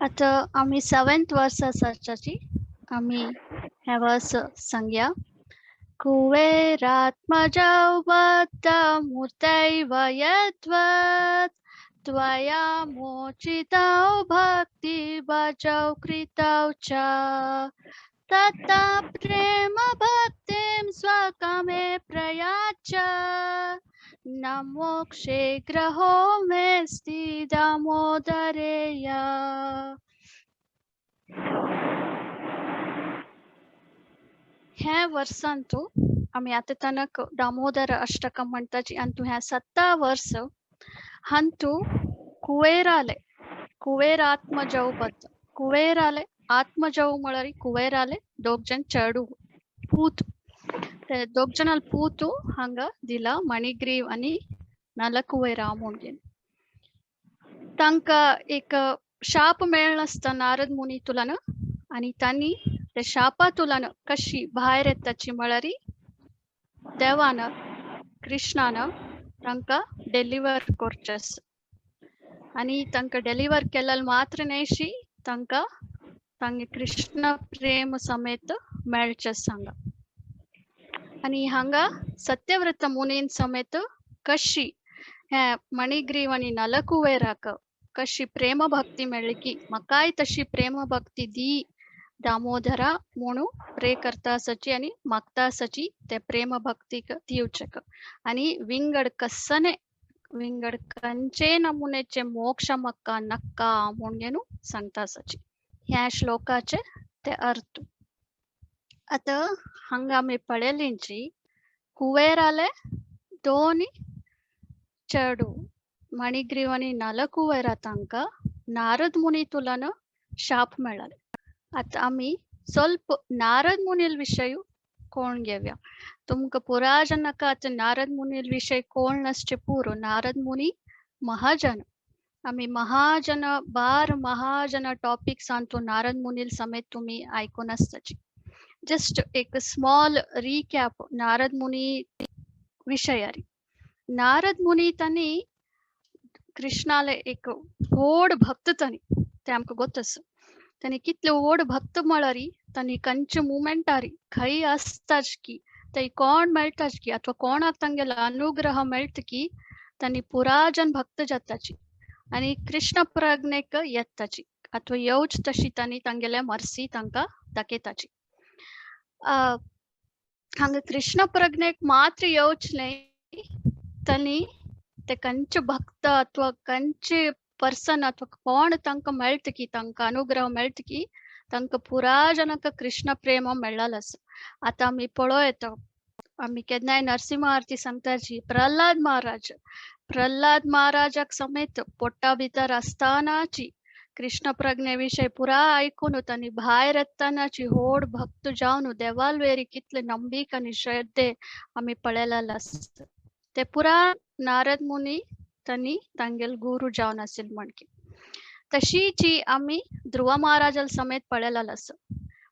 आतां आमी सेवेंथ वर्स आसाची आमी हें वर्स सांगया. कुवेरात्मजौ बद्धमूर्तैव यद्वत् त्वया मोचितौ भक्तिभजौ कृतौ च तथा प्रेम भक्तिं स्वकमे प्रयाच न मोक्षे ग्रहो मेऽस्ति दामोदरेय. ह्या वर्सान तूं आमी आतां तनक दामोदर अष्टकम म्हणटाची आनी तूं ह्या सत्ता वर्स हांतू कुवेराले कुवेरात्मजौ बद्द कुवेराले आत्मजौ म्हळ्यार कुवेराले दोग जण चेडू पूत ते दोग जाणां पूत हांगा दिला मणिग्रीव आनी नलकुवेरा म्हणून. तांकां एक शाप मेळनासता नारद मुनी तुलान आनी तांणी ते शापातुलान कशी भायर येताची म्हळ्यार देवान कृष्णान तांकां डेलिवर करचें आसा आनी तांकां डेलिवर केल्यार मात्र न्हयशी तांकां तांगे कृष्ण प्रेम समेत मेळचें हांगा. आनी हांगा सत्यव्रत मुनीन समेत कशी हे मणिग्रीव आनी नलकुवेराक कशी प्रेम भक्ती मेळ्ळी की म्हाकाय तशी प्रेम भक्ती दी दामोदरा म्हणून प्रे करता आसाची आनी मागता आसाची ते प्रेम भक्तीक दिवचेक आनी विंगड कसने विंगड खंयचे नमुनेचे मोक्ष म्हाका नाका म्हणून सांगता आसाची. ह्या श्लोकाचे ते अर्थ. आतां हांगा आमी पळयलींची कुवेराले दोन चेडू मणिग्रीव आनी नलकुवेरा तांकां नारद मुनी तुलान शाप मेळ्ळाले. आतां आमी ಸ್ವಲ್ಪ नारद मुनील विशय कोण घेवया. तुमकां पुराय नाका आतां नारद मुनील विशय कोण नासचे पुरो. नारद मुनी महाजन. आमी महाजन बार महाजन टॉपिक्सान तूं नारद मुनील समेत तुमी आयकून आसताची. जस्ट एक स्मॉल रिकॅप नारद मुनी विशयारी. नारद मुनी तांणी कृष्णाले एक व्हड भक्त तांणी ते आमकां गोत आसा. तांणी कितले व्हड भक्त म्हळ्यार तांणी खंयच्या मुमेंटारी खंय आसताच की थंय कोण मेळटाच की अथवा कोणाक तांगेलो अनुग्रह मेळटा की तांणी पुराजन भक्त जाताची आनी कृष्ण प्रज्ञेक येताची अथवा येवच तशी तांणी तांगेले मर्सी तांकां दाखयताची. हांगा कृष्ण प्रज्ञेक मात्र येवच न्हय तांणी ते खंयचे भक्त अथवा खंयचे पर्सन अथवा कोण तांकां मेळटा की तांकां अनुग्रह मेळटा की तांकां पुराय जनांक कृष्ण प्रेम मेळ्ळेलें आसा. आतां आमी पळोवं येता आमी केन्नाय नरसिंह आरती सांगताची प्रल्हाद महाराज प्रल्हाद महाराजाक समेत पोटा भितर आसतनाची कृष्ण प्रज्ञे विशय पुराय आयकून तांणी भायर येतनाची व्हड भक्त जावन देवालवेरी कितले नंबीक आनी श्रद्धे आमी पळयलेले आसता. ते पुराय नारद मुनी तांणी तांगेल गुरू जावन आशिल्ले म्हणकी. तशीची आमी ध्रुव महाराजाल समेत पळयलेलें आसा.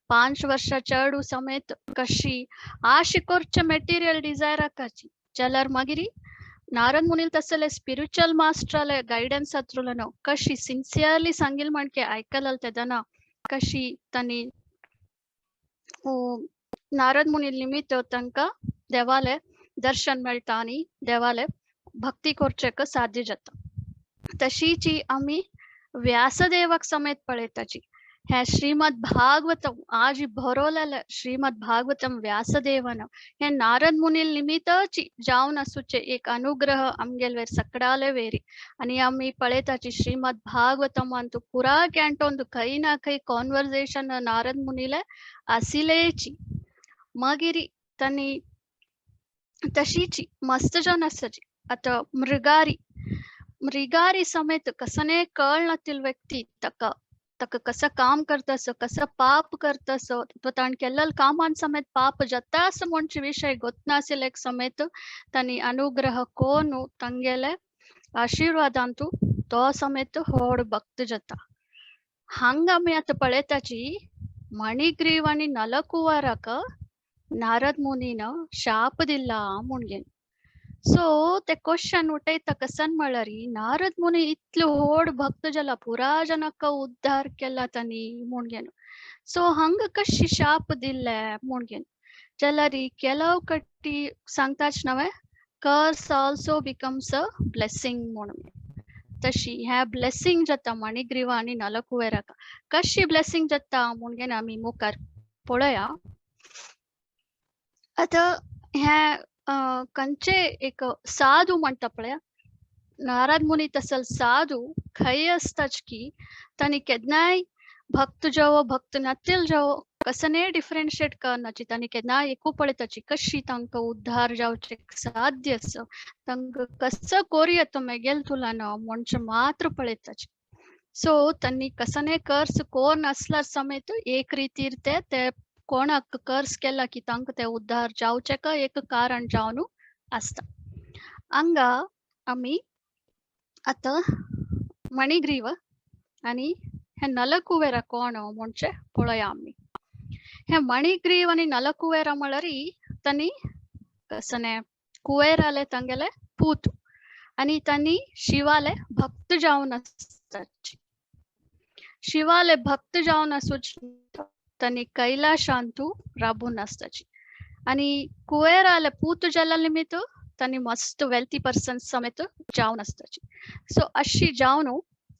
5 वर्सां चेडू समेत कशी आश करचे मेटिरियल डिजायर आकाची जाल्यार मागीर नारद मुनील तसले स्पिरिच्युअल मास्टराले गायडन्स आत्रुलो कशी सिन्सियरली सांगिल म्हणके आयकलें तेदना कशी तांणी नारद मुनील निमित्त तांकां देवाले दर्शन मेळटा आनी देवाले भक्ती करचेक साध्य जाता. तशीची आमी व्यासदेवाक समेत पळयताची. हे श्रीमद भागवतम आज बरोवलेलें श्रीमद भागवतम व्यासदेवान हे नारद मुनील निमित्तची जावन आसूचे एक अनुग्रह आमगेल वेर सकडाले वेरी आनी आमी पळयताची श्रीमद भागवतमान तूं पुराय कॅन्टोन खंय ना खंय कॉन्वर्जेशन नारद मुनीले आशिल्लेची. मागीर तांणी तशीची मस्त जन आसाची. आतां मृगारी मृगारी समेत कसने कळनातील व्यक्ती ताका ताका कसं काम करतस कसं पाप करतस अथवा ताणें केल्ल्या कामान समेत पाप जाता असो म्हणचे विशय गोतनाशिल्ले समेत तांणी अनुग्रह कोन तांगेले आशिर्वादान तूं तो समेत व्हड भक्त जाता. हांगा आमी आतां पळयताची मणिग्रीव आनी नलकुवराक नारद मुनीन शाप दिला म्हणून. सो ते क्वेश्चन उठयता कसन म्हळ्यार नारद मुनी इतलो व्हड भक्त जाला, पुरा जनाक उद्धार केला तांणी म्हूण घेवन. सो हांगा कशी शाप दिल्ले म्हूण घेवन जाल्यार केलाव कट्टी सांगताच नव्हे, curse also becomes a blessing म्हणून. तशी ह्या ब्लेसिंग जाता मणिग्रीवा आनी नलकुवेराक. कशी ब्लेसिंग जाता म्हूण घेवन आमी मुखार पळया. आतां ह्या खंयचे एक साधू म्हणटा पळया, नारद मुनी तसल साधू खंय आसताच की तांणी केन्नाय भक्त जावो भक्त नातील जावो कसने डिफरेंशिएट करनाची, तांणी केन्नाय एकू पळयताची कशी तांकां उद्धार जावचे साध्य आसा, तांकां कसो कोरया तो मेगेल तुलान म्हणचे मात्र पळयताची. सो तांणी कसने कर्स कोर नासल्यार समेत एक रितीर ते ते कोणाक कर्स केला की तांकां ते उद्धार जावचे का एक कारण जावन आसता. हांगा आमी आतां मणिग्रीव आनी हे नलकुवेरा कोण म्हणचे पळया आमी. हे मणिग्रीव आनी नलकुवेरा म्हळ्यार तांणी कसने कुवेराले तांगेले पूत आनी तांणी शिवाले भक्त जावन आसताची. शिवाले भक्त जावन आसूच तांणी कैलाशांतू राबून आसताची. आनी कुवेराले पूत जाल्या निमित्त तांणी मस्त वेल्थी पर्सन समेत जावन आसताची. सो अशी जावन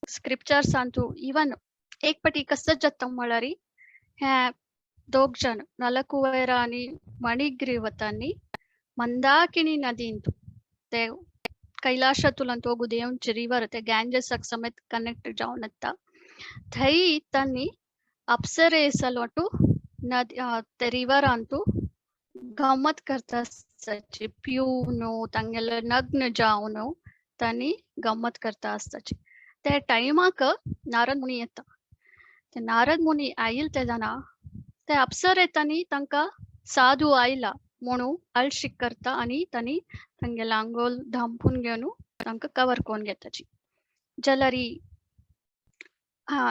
स्क्रिप्चर्सांतू इवन एक पटी कसं जाता म्हळ्यार हे दोग जण नलकुवेरा आनी मणिग्रीव तांणी मंदाकिनी नदींतू ते कैलाशातुलान तोगु देवचे रिवर ते गँजेसाक समेत कनेक्ट जावन येता, थंय तांणी अप्सरेसलोटू नदी ते रिवरांतू गमत करता आसताची, पिवन तांगेले नग्न जावन तांणी गमत करता आसताची. ते टायमाक नारद मुनी येता. ते नारद मुनी आयल तेन्ना ते अप्सरेतांनी तांकां साधू आयला म्हणून आळशीक करता आनी तांणी तांगेले आंगोल धांपून घेवन तांकां कवर करून घेताची. जाल्यार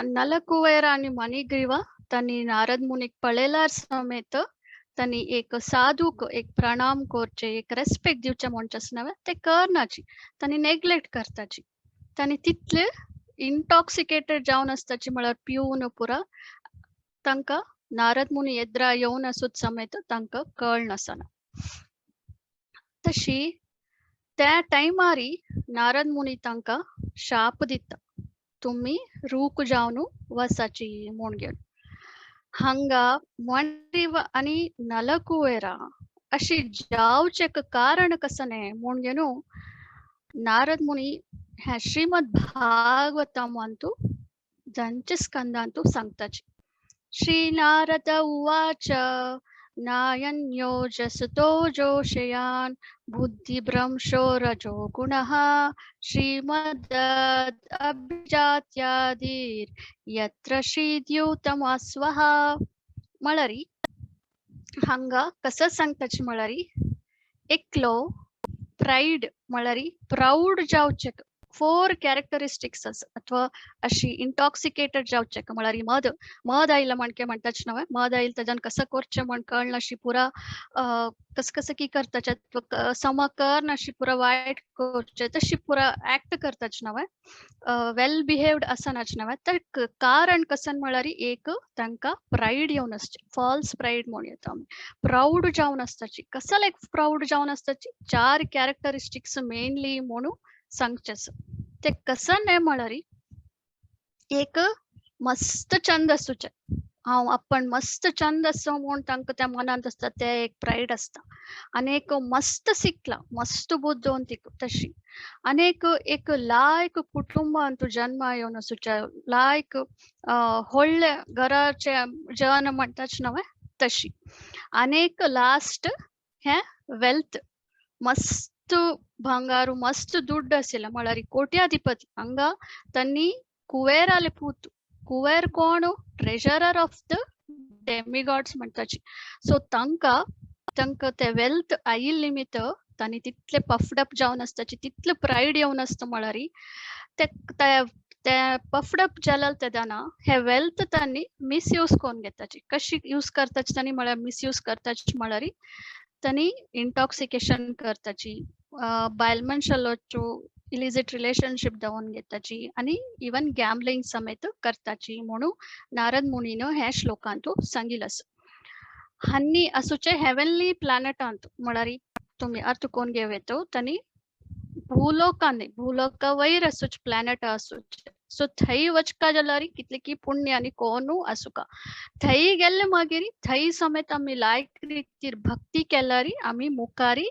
नलकुवेरा आनी मणिग्रीवा तांणी नारद मुनीक पळयल्यार समेत तांणी एक साधूक एक प्रणाम करचे, एक रेस्पेक्ट दिवचे म्हणचे नव्हे ते करनाची, तांणी नेग्लेक्ट करताची. तांणी तितले इंटॉक्सिकेटेड जावन आसताची म्हळ्यार पिवन पुरा तांकां नारद मुनी येद्रा येवन आसूत समेत तांकां कळ नासना. तशी त्या टायमारी नारद मुनी तांकां शाप दिता, तुमी रूक जावन वसाची म्हूण घेवन. हांगा मणिग्रीव आनी नलकुवेरा अशी जावचें कारण कसने म्हूण घेवन नारद मुनी ह्या श्रीमद भागवतमांतू जांचे स्कंदांतू सांगताची. श्री नारद उवाच नायन्यो जसतो जोषयान बुद्धिभ्रंशो रजो गुणः श्रीमद अभिजात्यादिर यत्र श्रीद्यूतमास्वः. म्हळ्यार हांगा कसं सांगताची म्हळ्यार एकलो प्रायड म्हळ्यार प्राऊड जावचे 4 कॅरेक्टरिस्टिक्स आसा अथवा अशी इंटॉक्सिकेटेड जावचे म्हळ्यार मद मद आयला म्हणके म्हणटाच नव्हे, मद आयल तेज्यान कसं करचें म्हण कळनाशी पुरा कस कसं की करताचे सम करनाशी पुरा वायट करचें तशी पुरा एक्ट करताच नव्हे, वेल बिहेव्ड आसनाच नव्हे. तर कारण कसन म्हळ्यार एक तांकां प्रायड येवन आसचें, फॉल्स प्रायड म्हण येता आमी, प्राऊड जावन आसताची. कसो लायक प्राऊड जावन आसताची 4 कॅरेक्टरिस्टिक्स मेनली म्हणून सांगचें. ते कसं न्हय म्हळ्यार एक मस्त चंद आसूचें, हांव आपण मस्त चंद आसा म्हूण तांकां त्या मनांत आसता ते एक प्रायड आसता. आनी एक मस्त शिकला मस्त बुद्ध तशी आनी एक एक लायक कुटुंबांत जन्म येवन आसूचें, लायक व्हडले घराचे जन म्हणटाच नव्हे तशी. आनी एक लास्ट हें वेल्थ, मस्त भांगारू मस्त दुड्ड आशिल्लें म्हळ्यार कोट्याधिपती. हांगा तांणी कुवेराले पूत, कुवेर कोण ट्रेजरर ऑफ the demigods म्हणटाची. सो तांकां तांकां ते वेल्थ आयिल्ले निमित्त तांणी तितले पफ्ड अप जावन आसताची, तितले प्रायड येवन आसता म्हळ्यार ते ते पफ्ड अप जाल्यार तेन्ना हे वेल्थ तांणी मिसयूज करून घेताची. कशी यूज करताची तांणी म्हळ्यार मिसयूज करताची म्हळ्यार तांणी इंटॉक्सिकेशन करताची, बायल मनशालोचो इलिजिट रिलेशनशीप दवरून घेताची आनी इवन गॅम्बलिंग समेत करताची म्हणून नारद मुनीन ह्या श्लोकांतू सांगिल आसा. हन्नी असुचे हेवनली प्लॅनेटांत म्हळ्यार तुमी अर्थ कोण घेव येतो तांणी भूलोकांनी भूलोका वयर असुच प्लॅनेट असुचे. सो थंय वचका जाल्यार कितले की पुण्य आनी कोणू आसुका थंय गेल्ले मागीर थंय समेत आमी लायक रितीर भक्ती केल्यार आमी मुखारी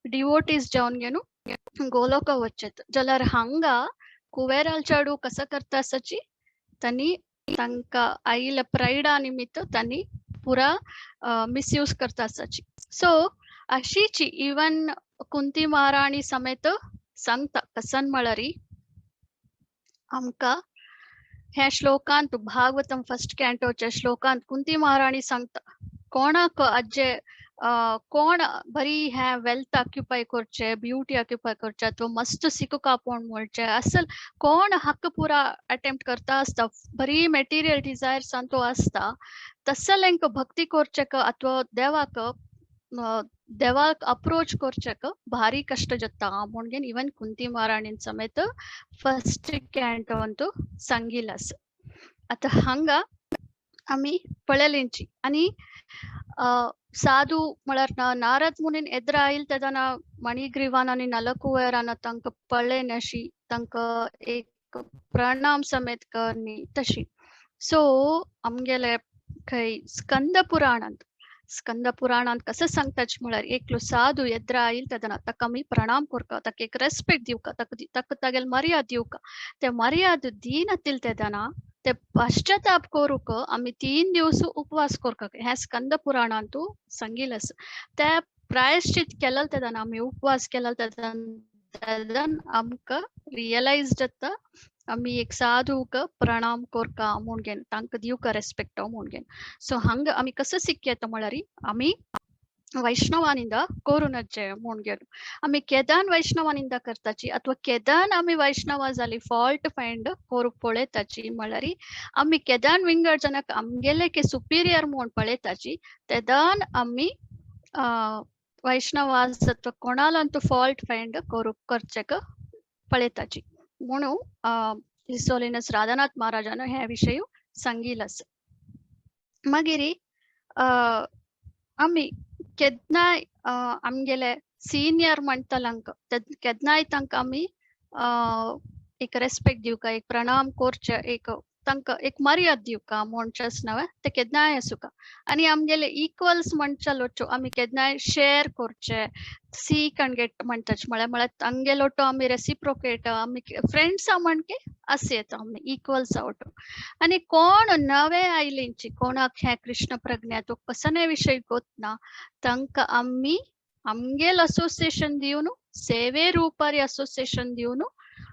डिवोटीज जावन घेवन गोलोका वचत. जाल्यार हांगा कुवेराल चेडू कसो करता आसाची तांणी तांकां आयिल्ल्या प्रायडा निमित्त तांणी पुरा मिसयूज करता आसाची. सो अशीची इवन कुंती महाराणी समेत सांगता कसन म्हळ्यार आमकां ह्या श्लोकांत भागवतम फर्स्ट कॅन्टोच्या श्लोकांत कुंती महाराणी सांगता कोणाक आजे कोण बरी ह्या वेल्थ ऑक्युपाय करचे, ब्युटी ऑक्युपाय करचे अथवा मस्त सिकू कापोवन म्हणचे असल कोण हक्क पुरा अटेम्प्ट करता आसता बरी मटेरियल डिजायर्सान तो आसता तसलेंक भक्ती करचेक अथवा देवाक देवाक अप्रोच करचेक भारी कश्ट जाता म्हणून इवन कुंती महाराणीन समेत फर्स्ट कॅन्टोंतू सांगिल आसा. आतां हांगा आमी पळयलेंची आनी साधू म्हळ्यार नारद मुनीन एदरा आयल तेदना मणिग्रीवान आनी नलकुवेरान तांकां पळयन अशी तांकां एक प्रणाम समेत करनी तशी. सो आमगेले खंय स्कंद पुराणांत स्कंद पुराणांत कसं सांगताच म्हळ्यार एकलो साधू एदरा आयल तेदना ताका आमी प्रणाम करका, ताका एक रेस्पेक्ट दिवका, ताका तागेले मर्याद दिवका. ते मर्याद दिनातील तेदना ते पश्चाताप करूक आमी 3 दिवस उपवास करका हें स्कंद पुराणांतू सांगिल आसा. ते प्रायश्चित केलें तेदना आमी उपवास केलो तेदन आमकां रियलायज जाता आमी एक साधूक प्रणाम करका म्हूण घेवन तांकां दिवका रेस्पेक्ट म्हूण घेवन. सो हांगा आमी कसो शिकयता म्हळ्यार आमी वैष्णवानिंद करूनचे म्हूण घेवन आमी केदान वैष्णवानिंद करताची अथवा केदान आमी वैष्णवा जाली फॉल्ट फायंड करूंक पळयताची म्हळ्यार आमी केदान विंगड जनाक आमगेले के सुपिरियर म्हूण पळयताची तेदान आमी वैष्णवास अथवा कोणालांतू फॉल्ट फायंड करूंक करचेक पळयताची म्हणून his holiness Radhanath महाराजान हे विशय सांगिल आसा. मागीर आमी केन्नाय आमगेले सिनियर म्हणटल्यांक केन्नाय तांकां आमी एक रेस्पेक्ट दिवका, एक प्रणाम करचे, एक तांकां एक मर्याद दिवका म्हणचेच नव्हे ते केन्नाय आसुका. आनी आमगेले इक्वल्स म्हणचेलोचो आमी केन्नाय शेर करचे, सीक अँड गेट म्हणटाच म्हळ्यार म्हळ्यार तांगेलोटो आमी रेसिप्रोकेट आमी फ्रेंड्सा म्हणके अशें येता आमी इक्वल्स आवटो. आनी कोण नवे आयलेंची कोणाक हें कृष्ण प्रज्ञा तो कसने विशय गोतना तांकां आमी आमगेल असोसिएशन दिवन सेवे रुपारी असोसिएशन दिवन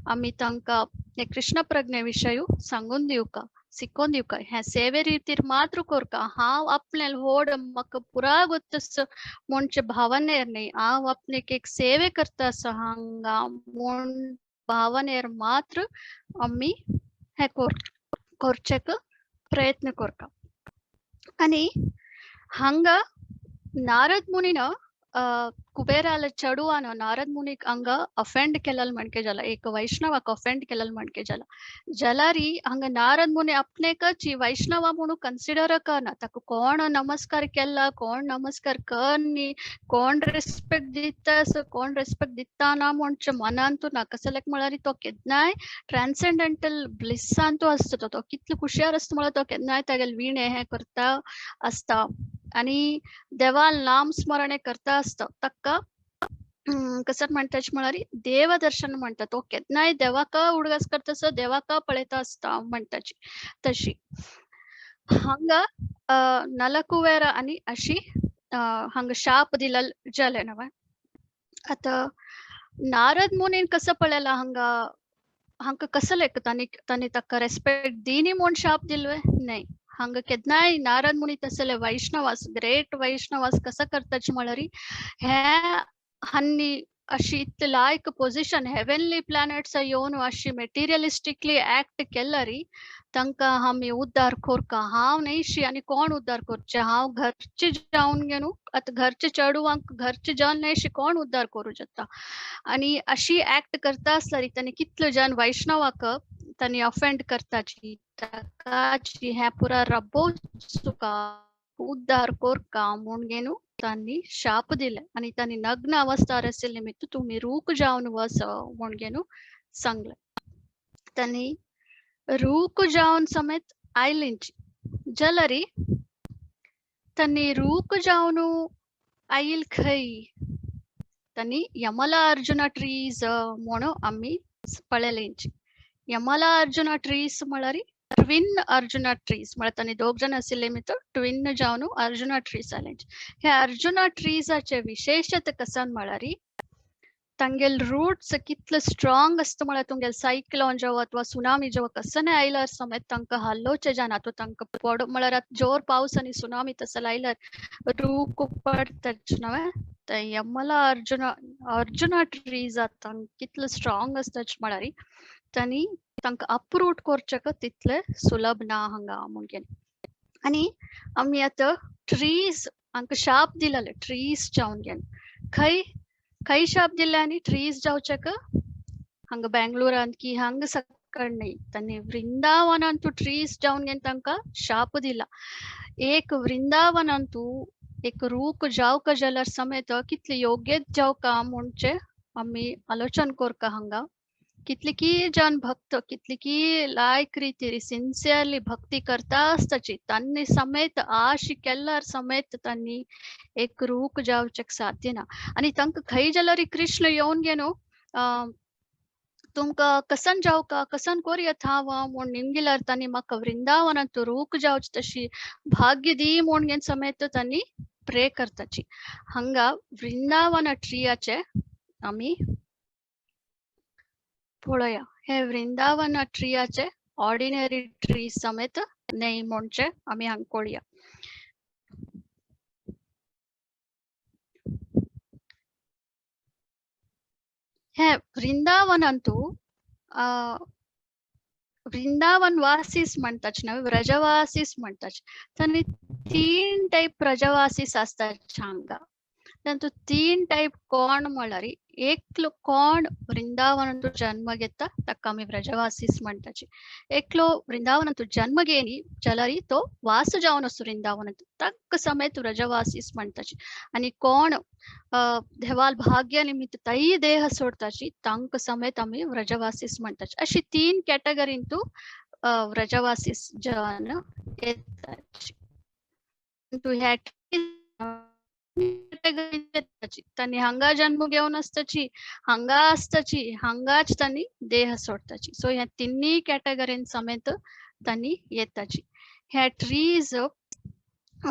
आमी तांकां हे कृष्ण प्रज्ञे विशय सांगून दिवका, शिकोवन दिवका. हें सेवे रितीर मात्र करका हांव आपले व्हड म्हाका पुरा गोत्तस म्हणचे भावनेर न्ही, हांव आपल्याक एक सेवे करता आसा हांगा म्हूण भावनेर मात्र आमी हें करचेक प्रयत्न करता. आनी हांगा नारद मुनीन कुबेराले चेडवान नारद मुनीक हांगा अफेंड केलेल म्हणके जाला, एक वैष्णवाक अफेंड केलेल म्हणके जाला. जाल्यारी हांगा नारद मुनी आपणेकच वैष्णवा म्हणून कन्सिडर करना, ताका कोण नमस्कार केला कोण नमस्कार करनी कोण रेस्पेक्ट दिता कोण रेस्पेक्ट दिता ना म्हणचे मनांतू ना. कसलेक म्हळ्यार तो केन्नाय ट्रान्सेंडेंटल ब्लिसांतू आसता, तो कितलो खुशार आसता म्हळ्यार तो केन्नाय तागेले विणे हें करता आसता आनी देवाल नाम स्मरणे करता आसता. ताका कसं म्हणटाच म्हळ्यार देवदर्शन म्हणटा, तो केन्नाय देवाक उडगास करता आसता देवाक पळयता आसता म्हणटाची तशी. हांगा नलकुवेरा आनी अशी हांगा शाप दिला जालें नव्हे. आतां नारद मुनीन कसं पळयलां हांगा हांकां कसलें तांणी तांणी ताका रेस्पेक्ट दिनी म्हूण शाप दिलवे न्हय. हांगा केन्नाय नारद मुनी तसले वैष्णवास ग्रेट वैष्णवास कसं करताच म्हळ्यार हे हन्नी अशी इतले लायक पोझिशन हेवनली प्लॅनेट्स येवन अशी मेटिरियलिस्टिकली ऍक्ट केल्यारी तांकां आमी उद्धार कोरका हांव न्हयशी आनी कोण उद्धार करचे हांव घरचे जावन घेवन आतां घरचे चेडवांक घरचे जन न्हयशी कोण उद्धार करूं शकता आनी अशी ऍक्ट करता आसल्यार तांणी कितले जन वैष्णवाक तांणी ऑफेंड करताची ताकाची हें पुरा रब्बो तुका उद्धार कोरका म्हूण घेवन तांणी शाप दिले आनी तांणी नग्न अवस्था आशिल्ले निमित्त तुमी रूख जावन वस म्हूण घेवन सांगले. तांणी रूख जावन समेत आयलींची जलरी तांणी रूख जावन आयल खंय तांणी यमला अर्जुना ट्रीज म्हणून आमी पळयलेंची. यमला अर्जुना ट्रीज म्हळ्यार ट्विन अर्जुना ट्रीज म्हळ्यार तांणी दोग जण आशिल्ले मित्र ट्विन जावन अर्जुना ट्रीज आयलेंची. हे अर्जुना ट्रीजाचे विशेषता कसन म्हळ्यार तांगेल रूट्स कितले स्ट्रॉंग आसता म्हळ्यार तुमगेल सायक्लोन जावं अथवा सुनामी जावं कसने आयल्यार समेत तांकां हालोवचें जायना तो तांकां पड म्हळ्यार जोर पावस आनी सुनामी तसो आयल्यार रूख पडटाच न्हय ते यमला अर्जुना अर्जुना ट्रीज तांकां कितले स्ट्रॉंग आसता म्हळ्यार तांणी तांकां अप्रूट करचें तितले सुलभ ना हांगा म्हूण. आनी आमी आतां ट्रीज हांकां शाप दिलेले ट्रीज जावन घेवन खंय खंय शाप दिले आनी ट्रीज जावचेक हांगा बेंगलोरांत की हांगा सकड न्हय तांणी वृंदावनांतू ट्रीज जावन घेवन तांकां शाप दिला. एक वृंदावनांतू एक रूख जावका जाल्यार समेत कितले योग्य जावका म्हणचे आमी आलोचन करका हांगा कितले की जन भक्त कितले की लायक रितीर सिन्सियरली भक्ती करता आसताची तांणी समेत आश केल्यार समेत तांणी एक रूख जावचेक साध्य ना. आनी तांकां खंय जाल्यार कृष्ण येवन घेवन तुमकां कसन जावका कसन कोरयत हांव म्हूण निमगिल्यार तांणी म्हाका वृंदावनांत रूख जावचे तशी भाग्य दी म्हूण घेवन समेत तांणी प्रे करताची. हांगा वृंदावन ट्रियाचे आमी पळोवया. हे वृंदावन ट्रियाचे ऑर्डिनरी ट्री समेत न्हय म्हणचे आमी हांगा पळोवया. हे वृंदावनांतू वृंदावन वासीस म्हणटाच न्हय व्रजवासीस म्हणटाच तांणी तीन टायप व्रजवासीस आसतात हांगा. तातूंत तीन टायप कोण म्हळ्यार एकलो कोण वृंदावनांतू जन्म घेता ताका आमी व्रजवासीस म्हणटाची. एकलो वृंदावनांतू जन्म घेनी जाल्यार तो वास जावन आसता वृंदावनांत ताका समेत व्रजवासीस म्हणटाची. आनी कोण देवाल भाग्य निमित्त तय देह सोडताची तांकां समेत आमी व्रजवासीस म्हणटाची. अशी तीन कॅटेगरींतू व्रजवासीस जन येताची. ह्या तांणी हांगा जन्म घेवन आसताची हांगा आसताची हांगाच तांणी देह सोडताची. सो ह्या तिन्ही कॅटेगरीन समेत तांणी येताची. ह्या ट्रीज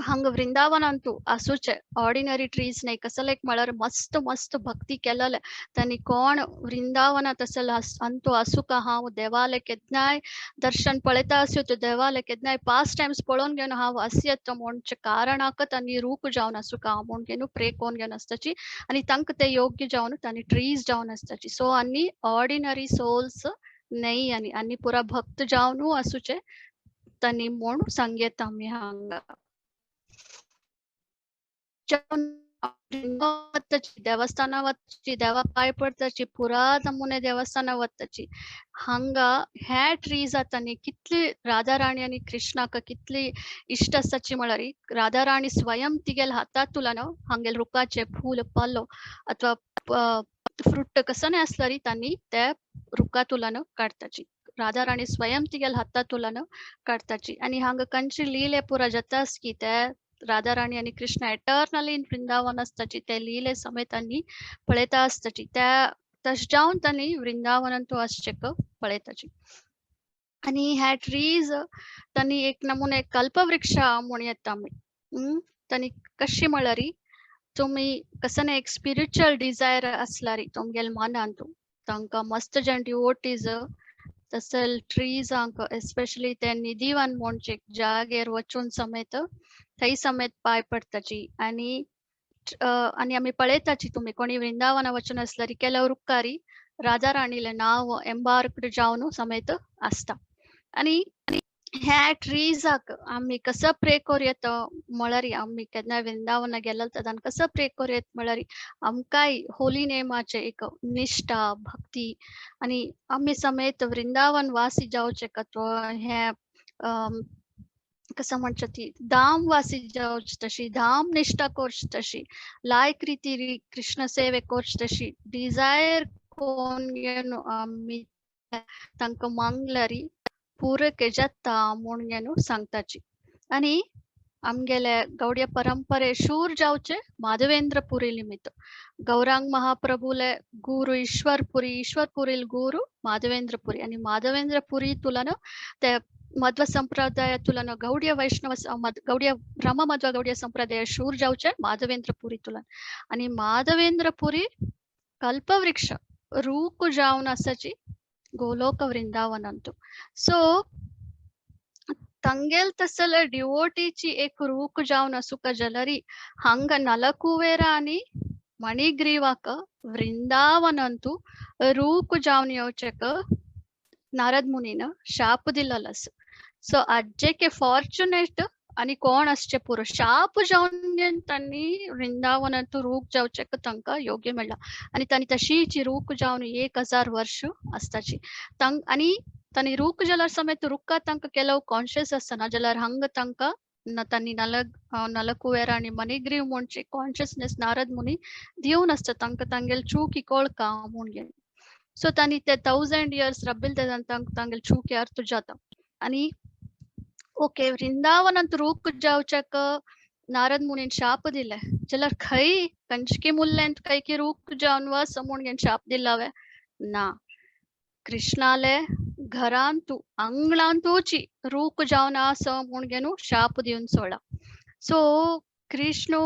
हांगा वृंदावनांतू आसूचे ऑर्डिनरी ट्रीज न्हय कसले एक म्हळ्यार मस्त मस्त भक्ती केलेले तांणी कोण वृंदावनांत असल अंतू आसूका हांव देवाले केन्नाय दर्शन पळयता आसू तो देवाले केन्नाय पास टायम्स पळोवन घेवन हांव आसयत म्हणचे कारणाक तांणी रूख जावन आसूका म्हूण घेवन प्रे कोन घेवन आसताची आनी तांकां ते योग्य जावन तांणी ट्रीज जावन आसताची. सो आनी ऑर्डिनरी सोल्स न्हय आनी आनी पुरा भक्त जावन आसूचे तांणी म्हूण सांगयता आमी हांगा. देवस्थाना वताची देवा पांय पडताची पुरा नमुने देवस्थाना वताची हांगा ह्या ट्रीज आतां कितली राधा राणी आनी कृष्णाक कितली इश्ट आसताची म्हळ्यार राधा राणी स्वयं तिगेल हातात तुला न्हू हांगेल रुखाचे फूल पालो अथवा फ्रूट कसं आसल्यार तांणी त्या रुखा तुलान काडताची. राधा राणी स्वयं तिगेल हातात तुलान काडताची. आनी हांगा कंची लीले पुरा जातास की त्या राधा राणी आनी कृष्ण एटर्नली इन वृंदावन आसताची ते लीले समेत तांणी पळयता आसताची त्या तश जावन तांणी वृंदावनांतू आसचेक पळयताची. आनी ह्या ट्रीज तांणी एक नमुने कल्पवृक्षा म्हूण येता आमी तांणी कशी म्हळ्यार तुमी कसं एक स्पिरिच्युअल डिझायर आसल्यार तुमगेल मनांतू तांकां मस्त जण डिवोटीज तसल ट्रीजांक एस्पेशली ते निधिवन म्हणचे जागेर वचून समेत थंय समेत पांय पडताची. आनी आनी आमी पळयताची तुमी कोणी वृंदावना वचून आसल्यार केल्यार रुक्कारी राधा राणीले नांव एम्बार्कड जावन समेत आसता. आनी ह्या ट्रीजाक आमी कसो प्रे करूं म्हळ्यार आमी केन्ना वृंदावना गेले तेन्ना कसो प्रे करूं म्हळ्यार आमकांय होली नेमाचे एक निश्ठा भक्ती आनी आमी समेत वृंदावन वासी जावचे तो हे कसं म्हणचे ती धाम वासी जावची तशी धाम निश्ठा करची तशी लायक रिती कृष्ण सेवे करची तशी डिजायर कोण घेवन आमी तांकां मागल्यारी पुरो केजाता म्हूण घेवन सांगताची. आनी आमगेले गौड्य परंपरे शूर जावचे माधवेंद्र पुरी निमित्त गौरांग महाप्रभुले गुरु ईश्वरपुरी, ईश्वरपुरील गुरु माधवेंद्रपुरी आनी माधवेंद्रपुरी तुलन ते मध्व संप्रदाय तुलन गौड्य वैष्णव गौड्य ब्रह्म मध्व गौड्य संप्रदाय शूर जावचे माधवेंद्रपुरी तुलन. आनी माधवेंद्रपुरी कल्पवृक्ष रूक जावन आसाची गोलोक वृंदावनांतु. सो ತಂಗೆಲ್ ತಸಲ ಡಿವೋಟಿची एक रूक जावन आसूका जाल्यारी हांगा नलकुवेरा आनी मणिग्रीवाक वृंदावनांतु रूक जावन येवचेक नारद मुनीन शाप दिल्लो आसा. सो आज्जेके फॉर्च्युनेट आनी कोण आसचे पुरो शाप जावन तांणी वृंदावनांतु रूक जावचेक तांकां योग्य मेळ्ळा आनी तांणी तशीच रूक जावन 1000 वर्ष आसताची आनी तांणी रूक जाल्यार समेत रुक्का तांकां केलो कॉन्शियस आसतना जाल्यार हांगा तांकां तांणी नलकुवेरा आनी मणिग्रीव म्हणचे कॉन्शियसनेस नारद मुनी दिवन आसता तांकां तांगेल चूकी कळका म्हूण घेवन. सो तांणी ते 1000 इयर्स रब्बील तेन्ना तांकां तांगेल चूकी अर्थ जाता. आनी ओके वृंदावनांत रूक जावच्याक नारद मुनीन शाप दिले जाल्यार खंय कंचकी मुल्ल्यांत खंय की रूक जावन वच म्हूण घेवन शाप दिलावे ना, कृष्णाले घरांतु अंगणांतूची रूक जावन आस म्हूण घेवन शाप दिवन सोडला. सो कृष्ण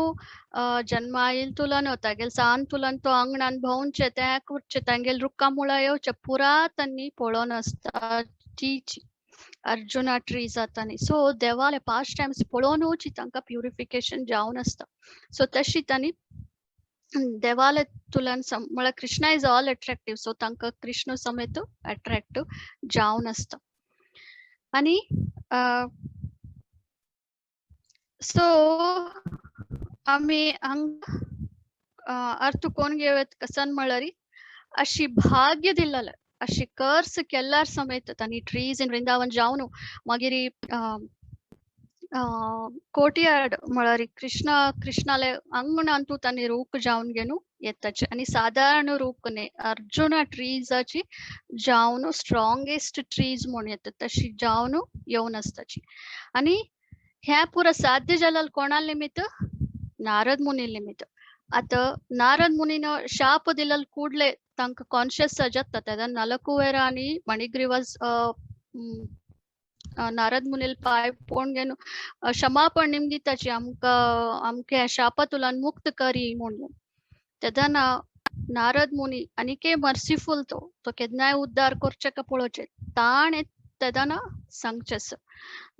जन्माईल तुलन तागेल सान तुलन तो अंगणान भोंवचे त्या करचे तांगेल रुक्का मुळा येवचे पुरा तांणी पळोवन आसता तीची अर्जुना ट्री जातानी. सो देवाले पास्ट टायम्स पळोवनूच तांकां प्युरिफिकेशन जावन आसता. सो तशी तांणी देवाले तुलन म्हळ्यार Krishna is all attractive, so तांकां कृष्ण समेत अट्रॅक्टिव जावन आसता. आनी सो आमी हांगा अर्थ कोण घेवत कसन म्हळ्यार अशी भाग्य दिल्लें अशी कर्स केल्यार समेत तांणी ट्रीज इन वृंदावन जावन मागीर कोटियाड म्हळ्यार कृष्ण कृष्णाले अंगणांतु तांणी रूक जावन घेवन येताचे आनी सादारण रूक न्ही अर्जुना ट्रीजाची जावन स्ट्रॉंगेस्ट ट्रीज म्हूण येता तशी जावन येवन आसताची. आनी ह्या पुरा साध्य जाल्यार कोणा निमित्त नारद मुनी निमित्त. आतां नारद मुनीन शाप दिल्ले ಕೂಡ್ಲೆ तांकां कॉन्शियस जाता तेन्ना नलकुवेरा आनी मणिग्रीवास नारद मुनील पांय पळोवन घेवन क्षमापण निमगिताची आमकां आमकां शापातुलान मुक्त करी म्हणून. तेन्ना नारद मुनी आनीकय मर्सिफूल तो तो केन्नाय उद्धार करचे का पळोवचें ताणें तेन्ना सांगचें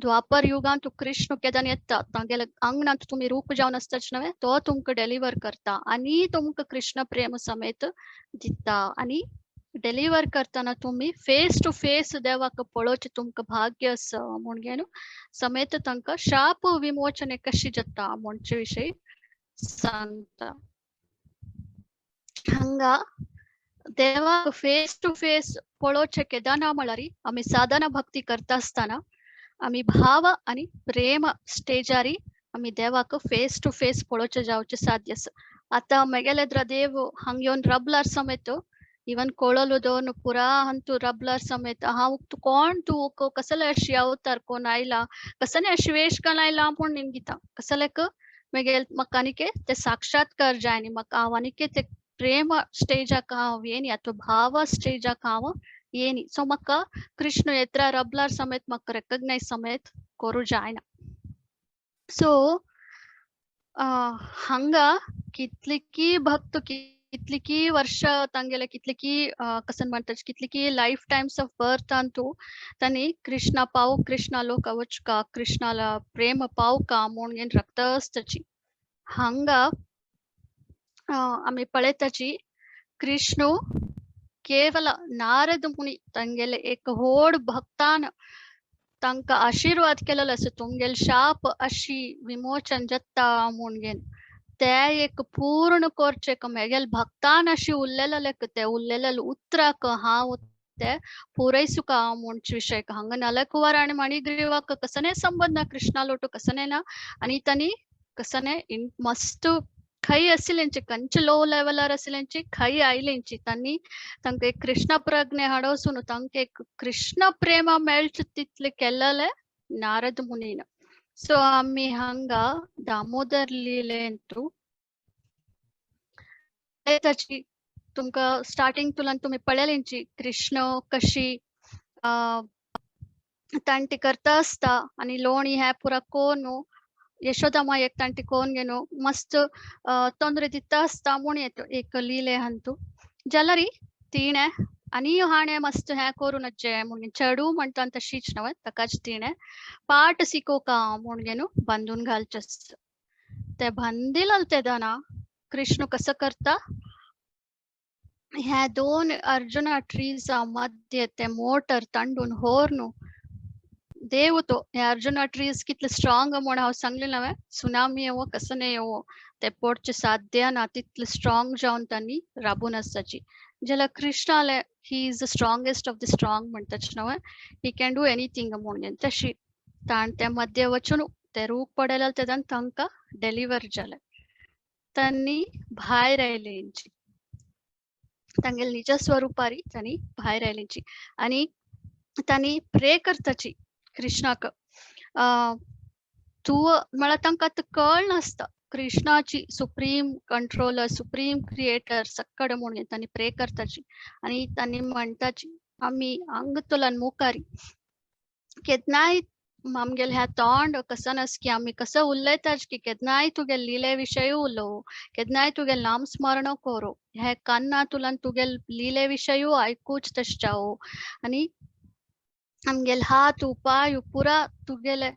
द्वापर युगांत कृष्ण केन्ना येता तांगेल्या आंगणांत तुमी रूप जावन आसताच न्हय तो तुमकां डेलिवर करता आनी तुमकां कृष्ण प्रेम समेत दिता आनी डेलिवर करतना तुमी फेस टू फेस देवाक पळोवचें तुमकां भाग्य आसा म्हूण घेवन समेत तांकां शाप विमोचन कशी जाता म्हणचे विशय सांगता. हांगा देवाक फेस टू फेस पळोवचें केन्ना म्हळ्यार आमी साधना भक्ती करता आसतना आमी भाव आनी प्रेम स्टेजारी आमी देवाक फेस टू फेस पळोवचें जावचें साध्य आसा. आतां मेगेले देव हांग येवन रबलार समेत इवन कोळलो दवरून पुरा हांतू रबलार समेत हांव तूं कोण तूं कसले अशी अवतार कोण आयला कसले अशी वेश कोण आयला म्हूण निमगिता कसलेक मेगेल म्हाका आनीके ते साक्षात्कार जाय न्ही म्हाका हांव आनीके ते प्रेम स्टेजाक हांव येनी अथवा भाव स्टेजाक हांव येनी. सो म्हाका कृष्ण येत्रा रबलार समेत म्हाका रेकग्नायज समेत करूं जायना. सो हांगा कितली भक्त कितली वर्ष तांगेले कितली कसन म्हणटा कितली life Times of birth Antu तांणी कृष्णा पाव कृष्णा लोक वचका कृष्णाला प्रेम पावका म्हूण घेवन रक्त आसताची. हांगा आमी पळयताची कृष्ण केवल नारद मुनी तांगेले एक व्हड भक्तान तांकां आशिर्वाद केलेलो आसा, तुमगेले शाप अशी विमोचन जाता म्हूण घेवन ते एक पूर्ण करचें मेगेल भक्तान अशी उरलेले ते उरलेले उतराक हांव ते पुरयसुका म्हणचे विशय. हांगा नलकुवर आनी मणिग्रीवाक कसने संबंध ना, कृष्णा लोटू कसने ना आनी तांणी कसने मस्त खंय आशिल्ल्यांची खंयचे लो लेवलार आशिल्ल्यांची खंय आयल्यांची तांणी तांकां एक कृष्ण प्रज्ञे हाडोवसून तांकां एक कृष्ण प्रेम मेळचे तितले केल्लेले नारद मुनीन. सो आमी हांगा दामोदर लिलेंतू ताची तुमकां स्टार्टिंग तुलान तुमी पळयलेंची कृष्ण कशी तांटी करता आसता आनी लोणी हें पुरा कोन यशोदा मायेक तांटी कोन घेवन मस्त तोंदरे दिता आसता म्हूण येतो एक लिले हांतू जाल्यार तिणें आनी हाणें मस्त हें करूं नचे म्हूण चेडूं म्हणटा तशीच न्हय ताकाच तिणें पाठ शिकोवका म्हूण घेवन बांदून घालचें आसता. ते बांदिल तेदना कृष्ण कसो करता ह्या दोन अर्जुना ट्रीजा मध्य ते मोटर तांडून होर्नु देव तो हे अर्जुना ट्रीज कितले स्ट्रॉंग म्हूण हांव सांगलें हांवें, सुनामी येवो कसने येवो ते पोडचे साध्य ना तितले स्ट्रॉंग जावन तांणी राबून आसताची. जाल्यार कृष्णाले he is the strongest of the strong म्हणटाच न्हय, he can do anything म्हणून तशी ताण ते मध्य वचून ते रूख पडले तेन्ना तांकां डेलिवर जाले, तांणी भायर आयलेंची तांगेले निज स्वरुपारी तांणी भायर आयलेंची आनी तांणी प्रे करताची कृष्णाक तूं म्हळ्यार तांकां आतां कळ नासता कृष्णाची सुप्रीम कंट्रोलर सुप्रीम क्रिएटर सक्कड म्हणून तांणी प्रे करताची आनी तांणी म्हणटाची आमी अंगतुलन मुखारी केन्नाय आमगेले ह्या तोंड कसो नास की आमी कसो उलयताच की केन्नाय तुगे लिले विशय उलोवं, केन्नाय तुगे नाम स्मरण करूं, हे कान्ना तुलान तुगे लिले विशय आयकूच तशें जावं आनी आमगेले हात पांय पुरा तुगेले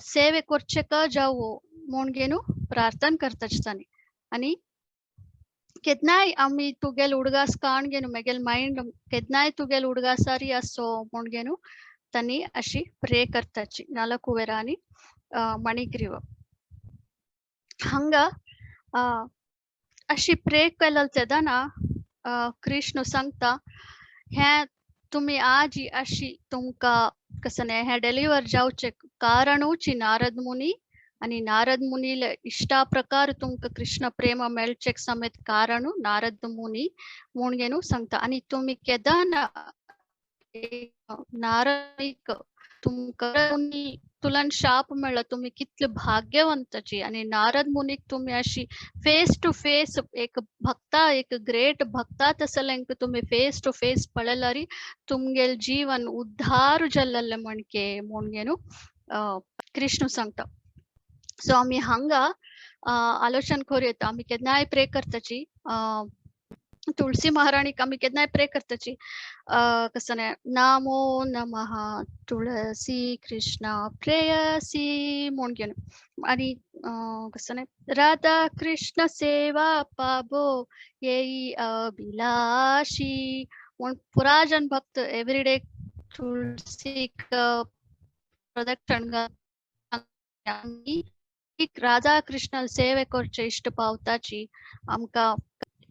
सेवे करचे का जावं म्हूण घेवन प्रार्थना करताच तांणी. आनी केन्नाय आमी तुगेले उडगास काण घेवन मेगेले मायंड केन्नाय तुगेले उडगासारी आसो म्हूण घेवन तांणी अशी प्रे करताची नलकुवेरा आनी मणिग्रीव. हांगा अशी प्रे केलें तेदना कृष्ण सांगता हें तुमी आज अशी तुमकां कसने हें डेलिवर जावचें कारणूच नारद मुनी आनी नारद मुनीले इश्टा प्रकार तुमकां कृष्ण प्रेम मेळचें समेत कारण नारद मुनी म्हूण घेवन सांगता. आनी तुमी केदना नारदीक तुमकां तुलान शाप मेळ्ळो तुमी कितले भाग्यवंताची आनी नारद मुनीक तुमी अशी फेस टू फेस एक भक्ता एक ग्रेट भक्ता तसल्यांक तुमी फेस टू फेस पळयल्यार तुमगेले जीवन उद्धार जाल्लें म्हणके म्हूण घेवन कृष्ण सांगता. सो आमी हांगा आलोचन करूं आमी केन्नाय प्रे करताची तुळसी महाराणीक आमी केन्नाय प्रे करताची कसने नामो नमः तुळसी कृष्ण प्रेयसी म्हूण घेवन आनी कसने राधा कृष्ण सेवा पाबो येई अभिलाषी म्हूण पुरा जन भक्त एवरीडे तुळसीक प्रदक्षिण आमी राधा कृष्ण सेवे करचे इश्ट पावताची आमकां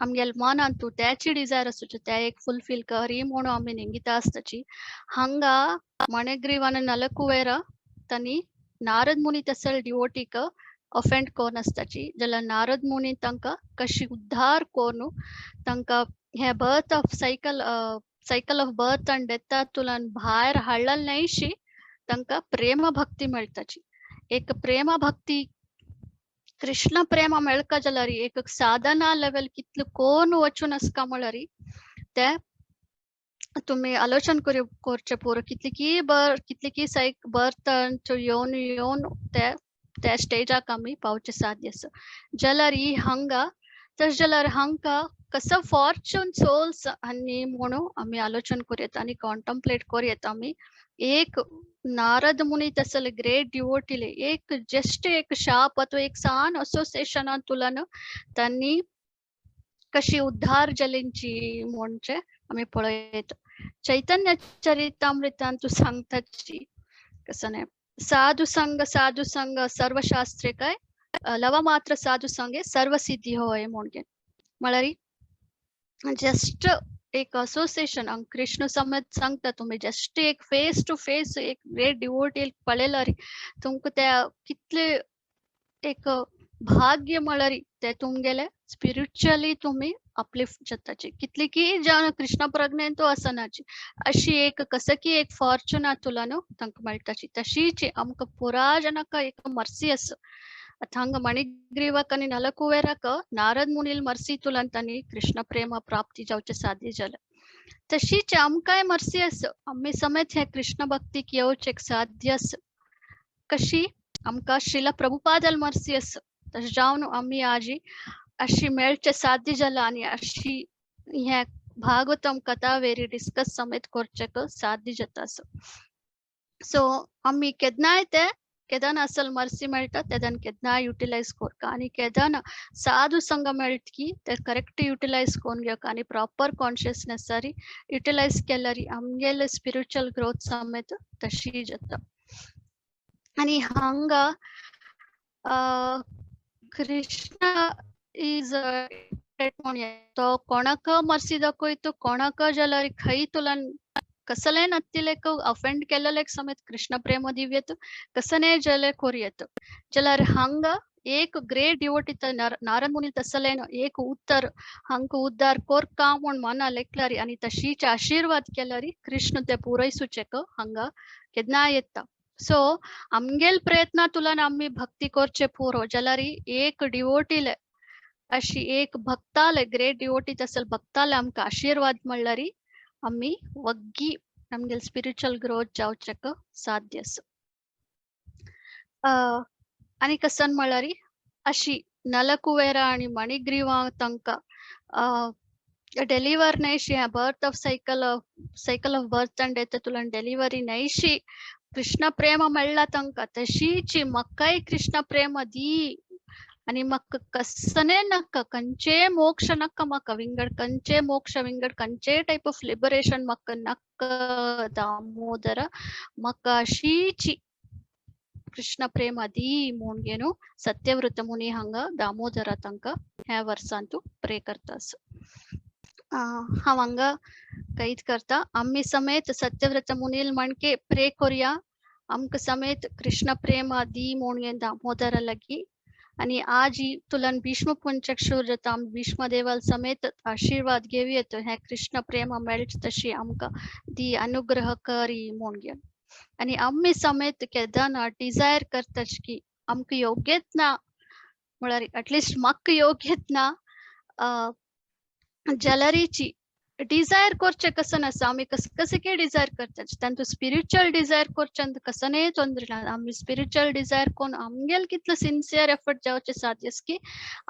आमगेले मनान तूं त्याची डिजायर आसूची त्या एक फुलफील करी म्हणून आमी निंगिता आसताची. हांगा मणिग्रीव आनी नलकुवेरा तांणी नारद मुनी तसल डिवोटीक अफेंड करून आसताची जाल्यार नारद मुनी तांकां कशी उद्धार करून तांकां हे birth of cycle cycle of birth and डेथांतल्यान भायर हाडलें न्हयशी तांकां प्रेम भक्ती मेळटाची. एक प्रेम भक्ती कृष्ण प्रेम मेळका जाल्यार एक साधना लेवल कितले कोण वचून आसका म्हळ्यार ते तुमी आलोचन करचें पुरो कितली की बर कितली की सायक बर्थ येवन येवन ते त्या स्टेजाक आमी पावचें साध्य आसा. जाल्यार ही हांगा तशें जाल्यार हांकां कसो फॉर्च्यून सोल्स आनी म्हणून आमी आलोचन करूं आनी कॉन्टम्प्लेट करूं आमी एक नारद मुनी तसले ग्रेट डिवोटीले एक जस्ट एक शाप अथवा एक सान असोसिएशनान तुलन तांणी कशी उद्धार जालींची म्हणजे आमी पळयत. चैतन्य चरितामृतान तूं सांगताची कसं न्ही, साधू संग साधू संग सर्वशास्त्रे काय लव मात्र साधू संगे सर्व सिद्धी होय म्हणून. म्हळ्यार जस्ट एक असोसिएशन कृष्ण समेत सांगता तुमी जस्ट एक फेस टू फेस एक ग्रेट डिवोटी पळयल्यार तुमकां त्या कितले एक भाग्य म्हळ्यार ते तुमगेले स्पिरिच्युअली तुमी अपलिफ्ट जाताची. कितली की जाण कृष्ण प्रज्ञेन तो आसनाची अशी एक कसं की एक फॉर्च्युना तुला न्हू तांकां मेळटाची. तशीच आमकां पुरा जनाक एक मर्सी आसा. आतां हांगा मणिग्रीवाक आनी नलकुवेराक नारद मुनील मर्सी तुलान तांणी कृष्ण प्रेम प्राप्ती जावचें साध्य जालें. तशीच आमकांय मर्सी आसा, आमी समेत हे कृष्ण भक्तीक येवचें एक साध्य आसा. कशी आमकां श्रीला प्रभुपादल मर्सी आसा, तशें जावन आमी आजी अशी मेळचें साध्य जालां आनी अशी हे भागवतम कथा वेरी डिस्कस समेत करचें साध्य जाता आसा. सो आमी केन्नाय ते केदन असल मर्सी मेळटा तेदन केन्नाय युटिलायज करका आनी केदन साधू संग मेळट की ते करेक्ट युटिलायज करून घेवका आनी प्रॉपर कॉन्शियसनेसारी युटिलायज केल्यार आमगेले स्पिरिच्युअल ग्रोथ समेत तशी जाता. आनी हांगा कृष्ण is तो कोणाक मर्सी दाखयतो कोणाक जाल्यार खंय तुला कसले नत्तिलेक अफेंड केलेलेक समेत कृष्ण प्रेम दिव्यत कसने जले कोरियत. जाल्यार हांगा एक ग्रेट डिवोटी नारद मुनी तसलेन एक उत्तर हांका उद्धार कोरका म्हूण मना लेखल्यारी आनी तशीच आशीर्वाद केल्यारी कृष्ण ते पुरयसूचेक हांगा केन्ना येता. सो आमगेल प्रयत्न तुलान आमी भक्ती करचे पुरो जाल्यार एक डिवोटीले अशी एक भक्ताले ग्रेट डिवोटी तसल भक्ताले आमकां आशीर्वाद म्हणल्यार आमी वग्गी आमगेल स्पिरिच्युअल ग्रोथ जावचेक साध्य आसा. आनी कसन म्हणल्यार अशी नलकुवेरा आनी मणिग्रीवा तांकां डेलिवर न्हयशी birth of cycle of birth and death तुला डेलिवरी न्हयशी कृष्ण प्रेम मेळ्ळा तांकां तशीच म्हाकाय कृष्ण प्रेम दी आनी म्हाका कसने नाका खंयचे मोक्ष नाका म्हाका विंगड खंयचे मोक्ष विंगड खंयचे टायप ऑफ लिबरेशन म्हाका नाका दामोदर म्हाका अशीच कृष्ण प्रेम दी म्हूण घेवन सत्यव्रत मुनी हांगा दामोदरा तांकां ह्या वर्सांतू प्रे करता आसा. हांव हांगा कैद करता. आमी समेत सत्यव्रत मुनील म्हणके प्रे करुया आमकां समेत कृष्ण प्रेम दी म्हूण घेवन दामोदरा लागीं. आनी आज ही तुलन भीष्म पंचक्षूर जाता आमी भीष्म देवाल समेत आशीर्वाद घेवयेत हें कृष्ण प्रेम मेळचें तशी आमकां दी अनुग्रह करी म्हूण घेवन. आनी आमी समेत केदना डिजायर करताच की आमकां योग्यत ना म्हळ्यार एटलिस्ट म्हाका योग्यत ना जाल्यारीची डिजायर करचें कसं आसा आमी कस कशें की डिजायर करता तांतू स्पिरिच्युअल डिजायर करचें कसनेय तोंदरे ना. आमी स्पिरिच्युअल डिजायर कोन्न आमगेल कितलो सिन्सियर एफर्ट जावचें साध्य की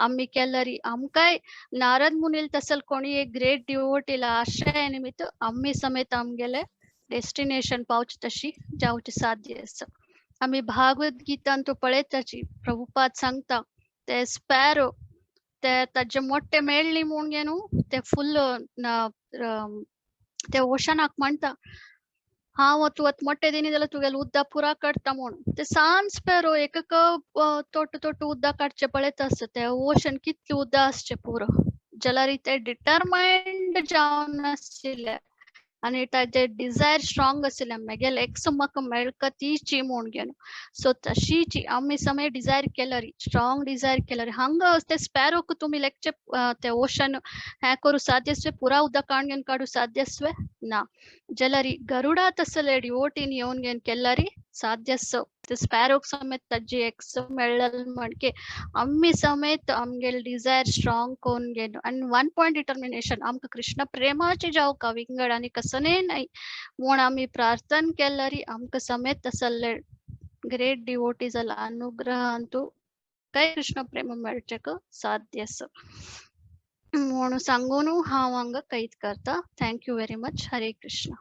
आमी केल्यार आमकांय नारद मुनील तसल कोणी एक ग्रेट डिवोटीला आश्रय निमित्त आमी समेत आमगेले डेस्टिनेशन पावचे तशी जावचें साध्य आसा. आमी भागवत गीतान तूं पळयताची प्रभुपाद सांगता ते स्पॅरो ते ताजे मोठे मेळ्ळी म्हूण न्हू ते फुल्ल ते ओशनाक म्हणटा हांव तूं आतां मोठे दिनी जाल्यार तुगेलें उदक पुरा काडटा म्हूण. ते सान स्पॅरो एक तोट तोट उदक काडचें पळयता आसता ते ओशन कितलें उदक आसचें पुरो जाल्यार ते डिटरमायंड जावन आशिल्ले आनी ताजे डिजायर स्ट्रॉंग आशिल्लें म्हगेलें एक्स म्हाका मेळका तीची म्हूण घेवन. सो तशीची आमी समय डिजायर केल्यार स्ट्रॉंग डिजायर केल्यार हांगा ते स्पॅरोक तुमी लेगचे ते ओशन हें करूं साध्य आसलें पुरा उदक काडून घेवन काडूं साध्य आसलें ना. जाल्यार गरुडा तसले डिवोटीन येवन घेवन केल्यार साध्य आसा. ते स्पॅरोक समेत ताजी एक्स मेळ्ळें म्हणके आमी समेत आमगेले डिजायर स्ट्रॉंग कोन्न घेवन आनी वन पॉयंट डिटर्मिनेशन आमकां कृष्ण प्रेमाचे जावका विंगड आनी कसनेय न्हय म्हूण आमी प्रार्थना केल्यार आमकां समेत तसले ग्रेट डिवोटी जाला अनुग्रहान तूं काय कृष्ण प्रेम मेळचें साध्य आसा म्हूण सांगून हांव हांगा कैद करता. Thank you very much. Hare Krishna.